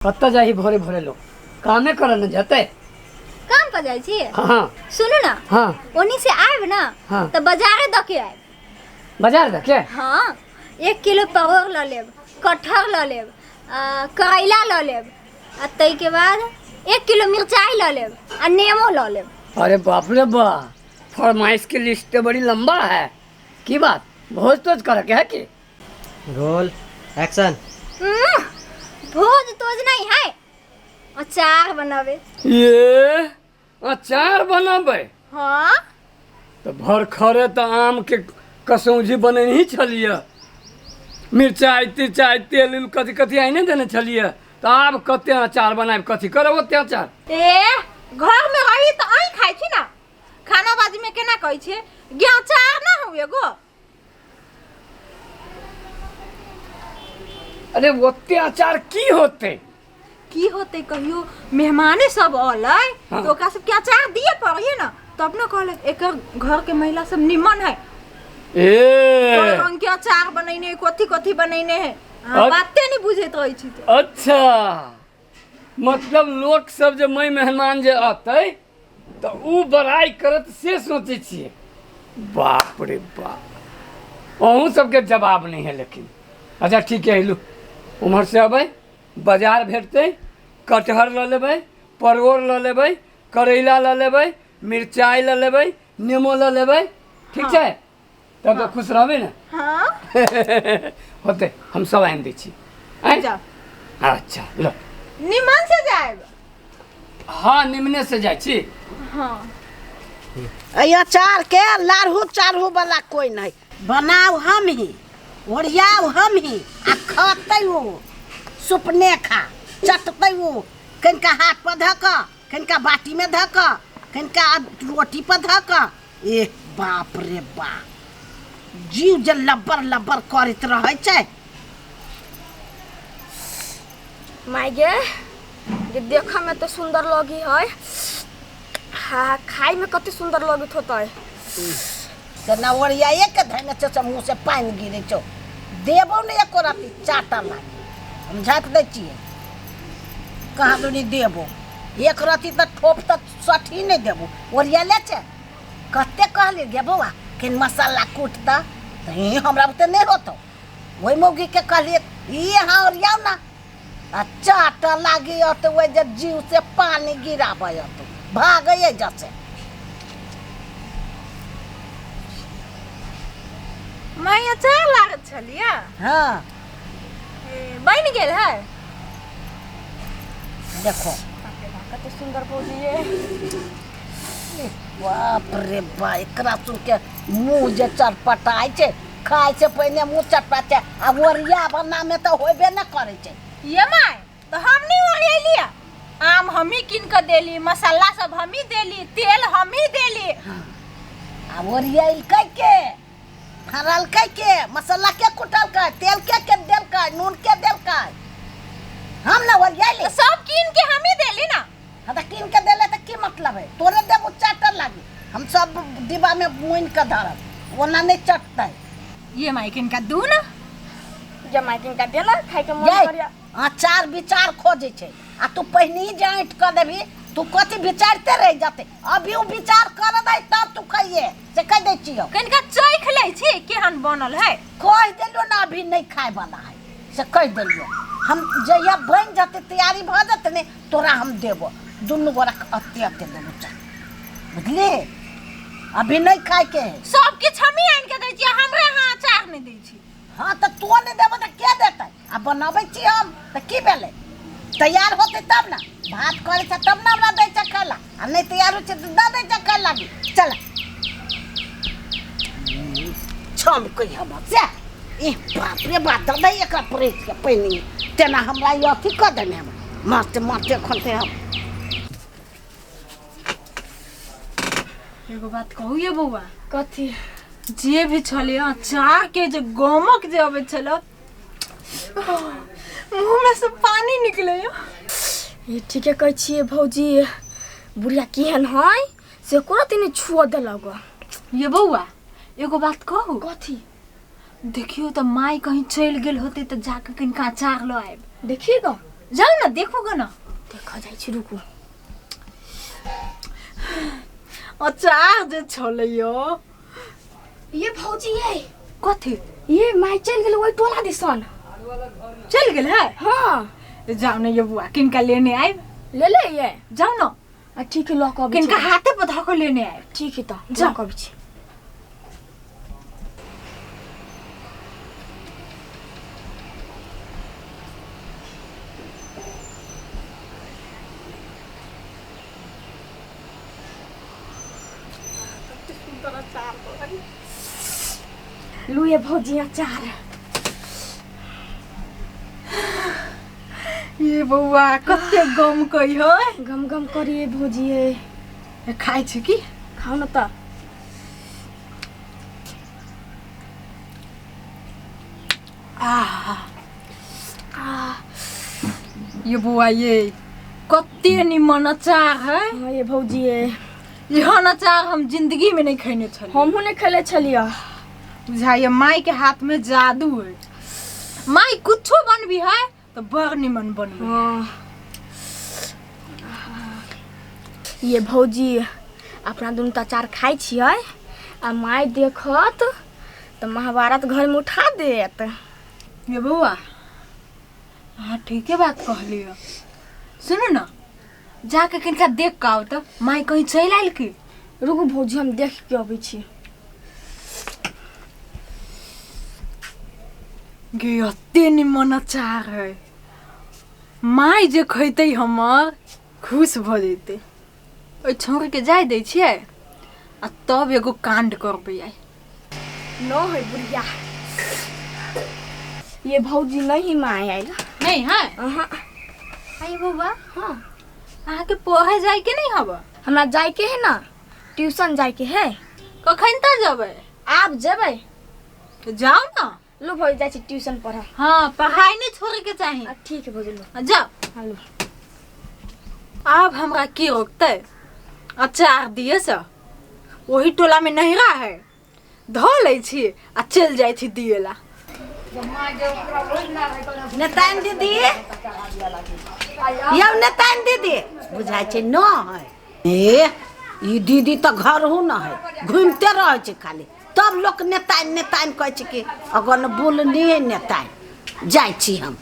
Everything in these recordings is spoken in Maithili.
कतऽ जाही भोरे भोरे लोग कामे करऽ न जते। काम पर जाइ छी। हाँ। सुनू ना। हाँ। ओनी से आयब ना। हाँ। तो बाजारे दऽ के आयब। बाजार दऽ के? हाँ, 1 किलो परोड़ लऽ लेब, कटहर लऽ लेब, करैला लऽ लेब आ ताहिके बाद 1 किलो मिरचाइ लऽ लेब आ नेमो लऽ लेब। अरे बाप रे बा, फरमाइश की लिस्ट तो बड़ी लंबा है। की बात, भोज तोज करे के है की? Roll action. भोज तोज नहीं है, अचार बनावे। ये अचार बनाबे? हाँ। तऽ भरखरे तऽ आमके कसौजी बनेने छलियै, मिरचाइ तिरचाइ तेल उल कथी कथी आइने देने छलियै, तऽ आब कते अचार बनायब, कथी करब ओते अचार? ए, घर में रही तऽ अहीं खाइ छी ना, खाना बाजी में केना कहै छियै गे, अचार ना हौ एगो। अरे ओते अचार की होते? की होते, कहियो मेहमाने सब अलै तो ओकरा सबके अचार दिए पड़िए ना, तब न कहलक एकर घर के महिला सब निमन है। ए, कई रंग के अचार बनैने है, कथी कथी बनैने है। अहाँ बाते नहीं बुझैत रहै छी तऽ। अच्छा, मतलब लोक सब जे मै मेहमान जे अतै तऽ उ बड़ाइ करत से सोचै छियै। बाप रे बाप, अहूँ सबके जवाब नहीं है। लेकिन अच्छा ठीक है, लू उम्हर से अबै बाजार भेटतै, कटहर लऽ लेबै, परोड़ लऽ लेबै, करैला लऽ लेबै, मिरचाइ लऽ लेबै, नेमो लऽ लेबै। ठीक छै? तब तऽ खुश रहबै ने? हाँ। होतै, हम सब आनि दै छी। आँय? जाओ। अच्छा ल। निमन से जाएब। हाँ, निमने से जाइ छी। हाँ। एहि अचार के लाड़हू चाड़हू वाला कोई नहीं। बनाउ हम ही, ओरियाउ हम ही आ खतै ओ सुपने खा चटतै ओ, कनिका हाथ पर धऽ कऽ, कनिका बाटीमे धऽ कऽ, कनिका रोटी पर धऽ कऽ। ए बाप रे बाप, जीव जे लब्बर लब्बर करैत रहै छै। माय गे, जे देखऽ में तो सुंदर लगी है, हाँ, खाई में कते सुंदर लगत होतै। से न ओरियाए के धैने छौ से मुँह से पानि गिरै छौ। देबौ ने एको रत्ती चाटऽ लागी, हम झाँपि दै छियै। कहाँ दूनी देबौ एक रत्ती तऽ ठोप तऽ सठी नहि देबौ। ओरियाले छै, कते कहलियै गे बौआ कनि मसाला कूट दऽ, तऽ ई हमरा बुते नहि होतौ। ओहि मौगीके कहलियै ई अहाँ ओरियाउ ने, आ चाटऽ लागी तऽ ओहि जे जीव से पानि गिराबै तू भागै जसे। माय, अचार लागत छलियै? हाँ। ए, बनि गेल है? देखो। कते सुंदर भौजी ये। बाप रे बा, एकरा सुन के मुँह जे चटपटाइ छै, खाय से पहिने मुँह चटपटाइ छै आ ओरिया बना में तऽ होबे न करै छै। ये माय, तऽ हम नहीं ओरियलियै, आम हमही कीन कऽ देली, मसाला सब हमही देली, तेल हमही देली। आ ओरियलकै के, फड़लकै के, मसाला के कुटलकै, तेल के के देलकै, नून के देलकै? हम न ओरियली। तऽ सब कीन के हमही देली ना। हाँ, तऽ कीन के देले तऽ की मतलब है? तोरे देबो चाटऽ लागी, हम सब डिब्बा में मुनि के धरब, ओना नहीं चटतै। ये माय, किनका दू ना। जे माय, किनका देला खाई के मन ये करिया। अचार विचार खोजै छै आ तू पहिनही जे ऐंठ कऽ देबही, तू कथी विचारिते रहि जतै। अभी ओ विचार कर दै तब तू खइये, से कहि दै छियौ। कनिका चख लै छी केहन बनल है। कहि देलियौ ने, अभी नहीं खाय वाला है से कहि देलियौ हम। जहिया बनि जतै, तैयारी भऽ जतै ने, तोरा हम देबो, दुनू गोरा अते अते देबो चल, बुझली? अभी नहीं खाय के है। सब किछु हमही आनि के दै छियै, हमरे अहाँ अचार नहि दै छी। हाँ, तऽ तू नहि देबो तऽ के देतै? आ बनाबै छी हम तऽ की भेलै? तैयार होतै तब ने। भात करै छै तब ने हमरा दै छै खाय ला, आ नहि तैयार होइ छै तऽ दऽ दै छै खाय लागी। चल छमकै हमर से। ई बाप रे बाप, दऽ दै एकरा प्रेस के पहिने तेना हमरा ई अथी कऽ देने, हमरा मारते मारते खोलते हम। एगो बात कहू ये बौआ? कथी? जे भी छलै, अचार के जे गमक जे अबै छलै, मुँह में से पानी निकले। ये ठीके कहै छियै भौजी, बुढ़िया केहन है से एको रत्ती नहि छुअ देलक। ये बौआ, एगो बात कहू? कथी? देखियौ तऽ, माय कहीं चलि गेल होतै तऽ जाके कनिका अचार लऽ आयब। देखिए ग। जाउ ने देखू गो ना। देखऽ जाइ छी, रुकू। अचार जे छलै यो। ये भौजी ये। कथी? ये माय चलि गेलै ओहि टोला दिसन। चलि गेल है? हाँ। जाउ ने ये बुआ, किनका लेने आयब। ले ले ये। जाउ ने। आ ठीक है, लऽ कऽ अबै छी। किनका हाथे पर धऽ कऽ लेने आयब। ठीक है तऽ जाउ। लऽ कऽ अबै छी। लू ये भौजी अचार। ये बौआ कते गम कही है। गम गम करिए भौजी ये। खाइ छी की? खाउ न तऽ। आह ये बौआ ये कते निमन अचार है। हाँ ये भौजी ये। एहन अचार हम जिंदगी में नहीं खैने छलियै। हमहूँ नहि खेले छलियै। बुझाइए माई के हाथ में जादू है। माई कुछो बनबी है तो बड़ निमन बनबी। हाँ ये भौजी अपना दुनू तऽ अचार खाइ छियै आ माय देखत तऽ महाभारत घरमे उठा देत। ये बौआ हाँ ठीके बात कहलियै। सुनू ना जाके किनका देख के आउ तऽ माई कहीं चलि आयल की? रुकू भौजी हम देख के अबै छी। गे अते निमन अचार है, माई जे खैतै हमर खुश भऽ जैतै। ओहि छौड़ीके जाय दै छियै आ तब एगो कांड करबै आइ। न है बुढ़िया। ये भौजी नहीं माय आयल। नहीं है? अहाँ। आई बौआ। हाँ। अहाँके पढ़े जायके नहीं हब? हमरा जायके है ना, ट्यूशन जायके है। कखन तऽ जेबै? आब जेबै। तऽ जाउ ना। लू भौजी जाइ छी ट्यूशन पढ़ऽ। हाँ पढ़ाई नहीं छोड़े के चाही। आ, ठीक है भौजी लू। आ, जाओ। हाँ, लू। आब हमरा की रोकतै? अचार दिए से वही टोला में नहिरा है, धो लै छी आ चलि जाइ छी दिए ला। नेताइन दीदी यौ, नेताइन दीदी बुझाइ छै न है। ए ई दीदी तऽ घरहु न है, घुमिते रहै छै खाली। तब लोक नेताइन नेताइन कहै छै कि अगर न बोलनी है नेताइन। जाइ छी हम।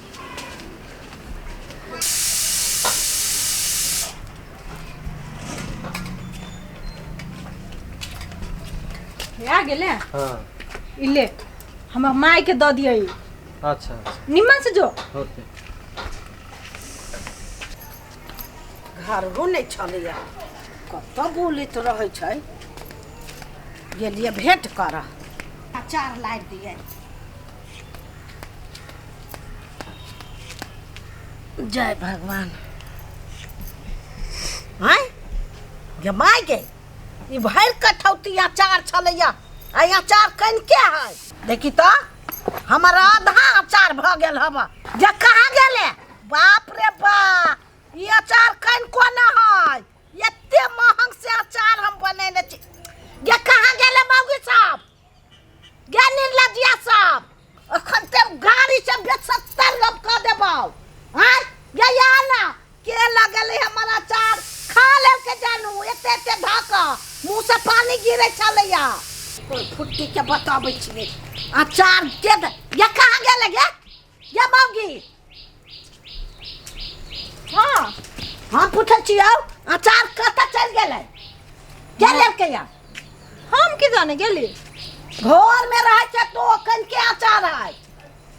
आ गेलै? हाँ। ई ले हमर माय के दऽ दियै। अच्छा अच्छा। निमन से जो। होते। घरो नहि छलैया, कतऽ बोलैत रहै छै। गेलियै भेंट करऽ, अचार लाबि दियै। जय भगवान। आँय गे माय गे, ई भरि कठौती अचार छलैया, आ ई अचार कनिके है। देखी तऽ हमर आधा अचार भऽ गेल हब। जे कहाँ गेलै? बाप रे बा, ई अचार कनिको न है, एते महंग से अचार हम बनेने छी। गे कहाँ गेलै मौगी सब? गे निर्लज्जिया सब, अखन ते गाड़ी से बेसत्तर गप कऽ देबौ। आँय गे या ना के लगल हमर अचार खा लेलकै जानू, एते एते धऽ कऽ मुँह से पानी गिरै छलैया। कोइ फुट्टी के बताबै छियै अचार के दे। गे कहाँ गेलै गे? गे मौगी। हाँ। हम पूछै छियौ अचार कतऽ चलि गेलै? के लेलकै या? हम की जाने गेली। घर में रहै छै तो कनके अचार है।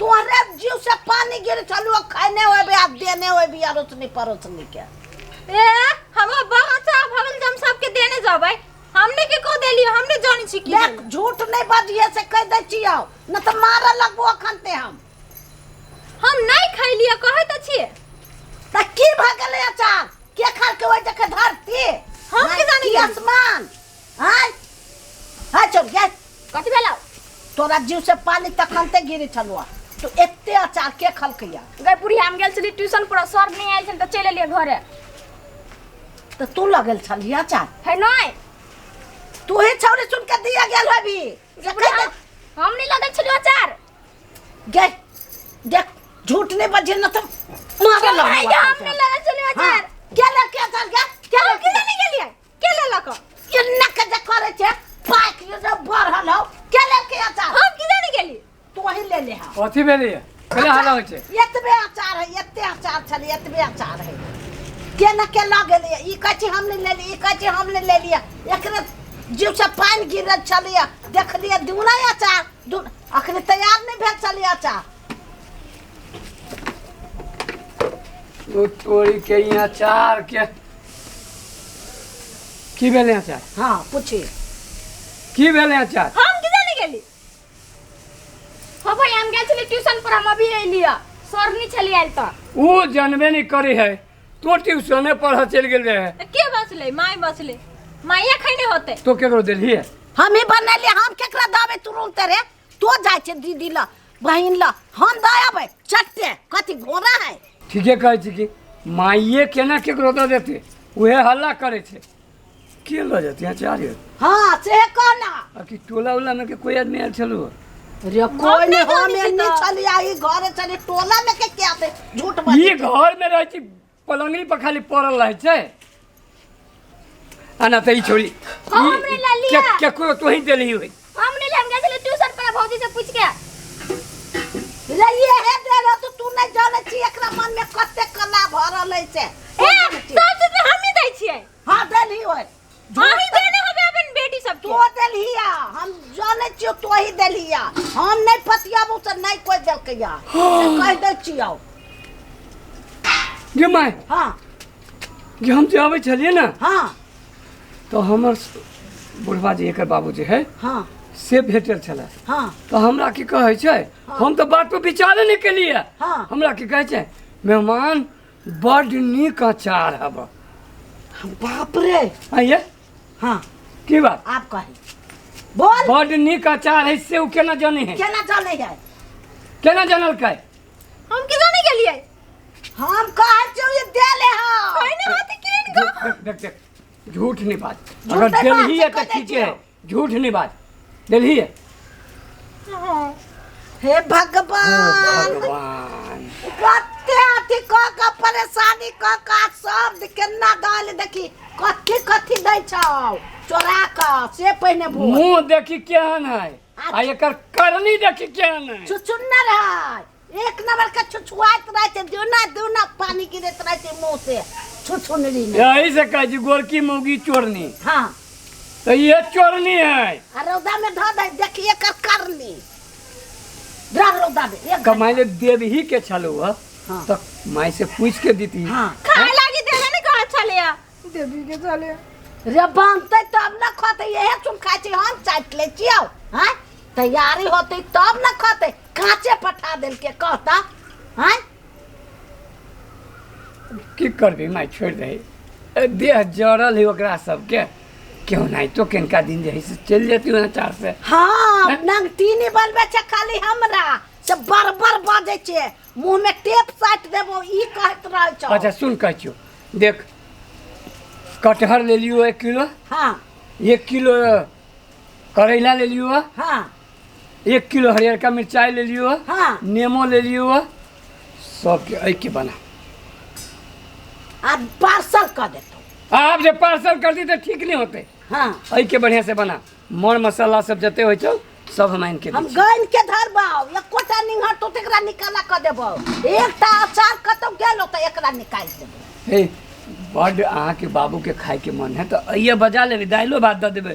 तोहरे जीव से पानी गिर छलू, खैने होबे आ देने होबे अरोसनी परोसनी के। ए हमरा बड़ अचार भऽ गेल जे हम सबके देने जेबै। हमने के को देलियै, हमने जानै छी की देख झूठ नहीं बजिए से कह दै छियौ, न तऽ मारऽ लगबो अखन ते हम। हम नहीं खैलियै कहै तऽ छियै। तऽ की भऽ गेलै अचार? के खालके ओहि जगह धरती? हम की जानै की गेलियै? आसमान? आँय हाँ चल गे। कथी भेलौ? तोरा जीव से पानी तखन ते गिरे छलुआ, तो एते अचार के खलकैया? गै बुढ़िया हम गेल छली ट्यूशन पर, सर नहि आयल छल तऽ चलि एलियै घरे। तऽ तू लगल छलही अचार? है नहि। तू ही छौरी सुन के दिया गेल होबी। हम नहीं लगल छलियै अचार। गे देख झूठ नहीं बजे न तो मारे भाई लगो हम नहीं लगा चले अचार के ले के अचार के के हम के नहीं गेलियै के लेलक के नक जे करे छे पाक जे बढ़ल हो के ले के अचार हम के नहीं गेली तू ही ले ले हा कथी भेलैया केना हल्ला होइ छै एतबे अचार है एते अचार छलै एतबे अचार है के न के लऽ गेलै ई कहै छै हम नहि लेलियै ई कहै छै हम नहि लेलियै एकरे जीव से पानि गिरल छलैया देखलियै दूना अचार दू अखने तैयार नहि भेल छलै अचार ओ तोरी के ई अचार के की भेलै अचार हाँ पूछी की भेलै अचार हम के नहीं गेली हो भाई हम गेल छली ट्यूशन पर हम अभी अइलियै सर नहीं छली आयल तऽ ओ जानबे नहीं करे है तो ट्यूशने पढ़ चलि गेल रहे के बचले माय बचले माइया खैने होते तो केकरो देलही है हम ही बनेलियै हम केकरा देबै तुरन्त रे तो जाइ छै दीदी ल बहिन ल हम दऽ अबै चट्टे कथी घोड़ा है ठीके कहै छी कि माइये केना केकरो दऽ देतै उहे हल्ला करै छै के लऽ जेतै अचार यौ हाँ से कह ना आ कि टोला उला में के कोई आदमी आयल छलू रे कोई नहि नहीं हम जानै छी एन्नी तऽ। छलियै ई घरे छलियै टोला में के क्या दे झूठ ई बाजै घर में रहै छी पलंगनी पर खाली पड़ल रहै छै आ ना तऽ ई छोड़ी हाँ, ई हमरे लऽ लिअ। केकरो तोही देलही होई हम नहीं हम गेल छली ट्यूशन पर भौजी से पूछ के रे ये हे दे रहो तो तू नहीं जानै छी एकरा मन में कते कला भरल है से ए सब चीज हम ही दै छियै हाँ देलही होय अहीं देने होबे अपन बेटी सबके तो देलहिया हम जानै छियौ तो ही देलहिया हम नहीं पतियाबू से नहीं कोई देलकैया से कहि दै छियौ गे माय हाँ जे हम जे आबै छलियै ने हाँ तऽ हमर बुढ़बा जे एकर बाबू जे है हाँ से भेटल छलै हाँ तऽ हमरा की कहै छै हम तऽ बात पर विचारे नहि केलियै हाँ। हमरा की कहै छै मेहमान बड्ड नीक अचार हब बाप रे आइये हाँ की बात आप कही बोल बड्ड नीक अचार है से ओ केना जानै है केना जानै है केना जानलकै हम के जाने गेलियै हम कहै छियौ ये देले हाँ खैने होते केन गो देख देख देख झूठ नहीं बात झूठ अगर नहीं बात, देलही है से तऽ कह दै ठीके है छियौ। झूठ नहीं बात देलही है हे भगवान भगवान कते अथी कऽ कऽ परेशानी कऽ कऽ शब्द केना दाल देखी कथी कथी दै छौ चोरा कऽ से पहिने बोल मुंह देखी केहन है आ एकर करनी देखी केहन है छुछुन्नर है एक नंबर के छुछुआइत रहै छै दूना दूना पानी गिरैत रहै छै मुँह से छुछुनरी में यही से कहै छी गोरकी मौगी चोरनी हाँ तो ये चोरनी है आ रौदा में धऽ दे देखी एकर करनी रह रौदा में एक कमाई ले देवही के छलू है हाँ। तो माई से पूछ के दीती हाँ खाए लागी देबे नहीं कहा छलिया देवी के चले रे बनतै तब न खतै इहे सुन खाइ छी हम चाटि लै छियौ आँय तैयारी होतै तब न खतै काँचे पठा देलकै कहता आँय की करबी माई छोड़ दे देह जड़ल है ओकरा सबके क्यों नहीं तो किनका दिन जे है से चलि जेती अचार से हाँ नंगटीनी बनबै छै खाली हमरा से बरबर बजै छै मुँह में टेप साटि देबो ई कहैत रहै छौ अच्छा सुन कहै छियौ देख कटहर ले लियो 1 किलो। हाँ। 1 किलो करैला ले लियो। हाँ। 1 किलो हरियरका मिरचाई ले लियो। हाँ। नेमो ले लियो। सबके एके बना। आ पार्सल कऽ देतौ। आप जे पार्सल कर दी तऽ ठीक नहीं होते। हाँ। एके बढ़िया से बना, मर मसाला सब जते होइ छौ सब हम आनि के हम दै छी। गानि के धरबौ, एकोटा निंघर तो एकरा निकाला कऽ देबौ। एकटा अचार कतौ गेलो तऽ एकरा निकालि देबौ। हे बड्ड अहाँके बाबूके खायके मन है तऽ अइए बजा लेबै, दालिओ भात दऽ देबै,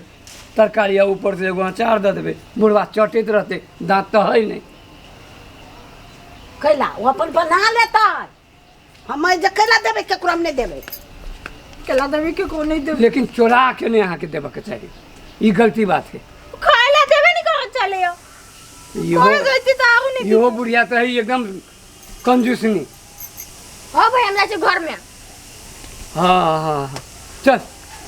तरकारी आ ऊपर से एगो अचार दऽ देबै। बुढ़वा चटैत रहतै, दाँत तऽ है नहि। कैला ओ अपन बना लेतै, हम जे कैला देबै केकरो, हम नहि देबै। केला देबी के को नहीं देबी। लेकिन चोरा के नहि अहाँके देबऽके चाही, ई गलती बात है। खाए ला देबे नहीं करत चले इहो कोई गलती तो आऊ नहीं। इहो बुढ़िया तऽ है एकदम कंजूसनी। हो भाई, हम जाइ छी घर में। हाँ हाँ हाँ, चल।